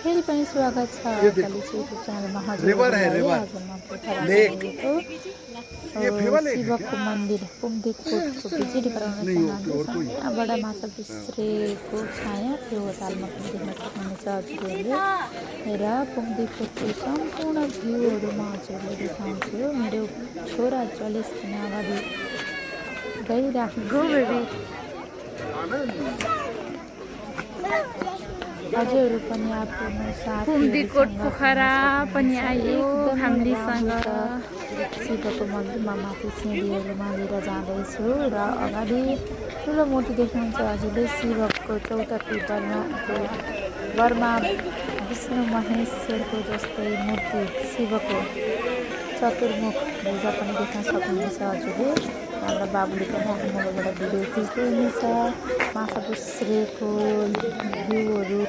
फेरि पनि स्वागत छ कालीची युट्युब च्यानलमा। हजुरहरूलाई आज म पोखरा गएको शिवको मन्दिर पुमदिकपुरको भिजिट गराउन चाहन्छु। यहाँबाट माछा बिस्रेको छाया त्यो होटलमा पनि देख्न सक्नुहुन्छ हजुरहरूले। र पुमदिकपुरको सम्पूर्ण भ्यूहरू म हजुरलाई देखाउँछु। मेरो छोरा जलेस पनि अगाडि गइराखेको हजुरहरू पनि आफ्नो पुमदिकपुर पोखरा पनि आयो फ्यामिलीसँग। शिवको मन्दिरमा माथि सिँढीहरूमा लिएर जाँदैछु र अगाडि ठुलो मूर्ति देख्नुहुन्छ हजुरले। शिवको चौतर्फी बर्मा विष्णु महेश्वरको जस्तै मूर्ति शिवको चतुर्मुख भुजा पनि देख्न सक्नुहुन्छ हजुरले। हाम्रो बाबुले पनि आफ्नो मोबाइलबाट भिडियो खिच्दै हुनेछ। माछा बिस्रेको भ्यूहरू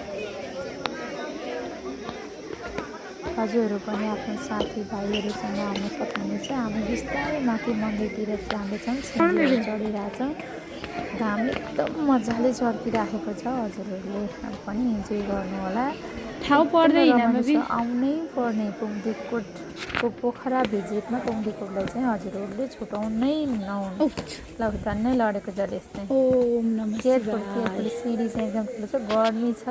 हजुरहरू पनि आफ्नो साथीभाइहरूसँग आउन सक्नुहुनेछ। हामी बिस्तारै माथि मन्दिरतिर जाँदैछौँ। सिँढीहरू चढिरहेछौँ। घाम एकदम मजाले चर्किराखेको छ। हजुरहरूले पनि इन्जोय गर्नु होला। ठाउँ पर्दैन आउनै पर्ने पुमदिकपुरको पोखरा भिजिटमा पुमदिकपुरलाई चाहिँ हजुरहरूले छुटाउनै नहुनु। ल झन्नै लडेको जलेस चाहिँ गेटको सिँढी चाहिँ एकदम ठुलो छ। गर्मी छ।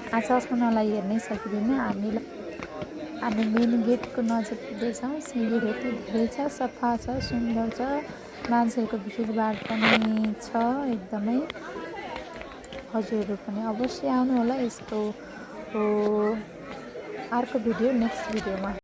चस्मालाई हेर्नै सकिँदैन। हामी मेन गेटको नजिक पुग्दैछौँ। सिँढीहरू यति धेरै छ, सफा छ, सुन्दर छ। मान्छेहरूको भिडभाड पनि छ एकदमै। हजुरहरू पनि अवश्य आउनु होला। यसको अर्को भिडियो नेक्स्ट भिडियोमा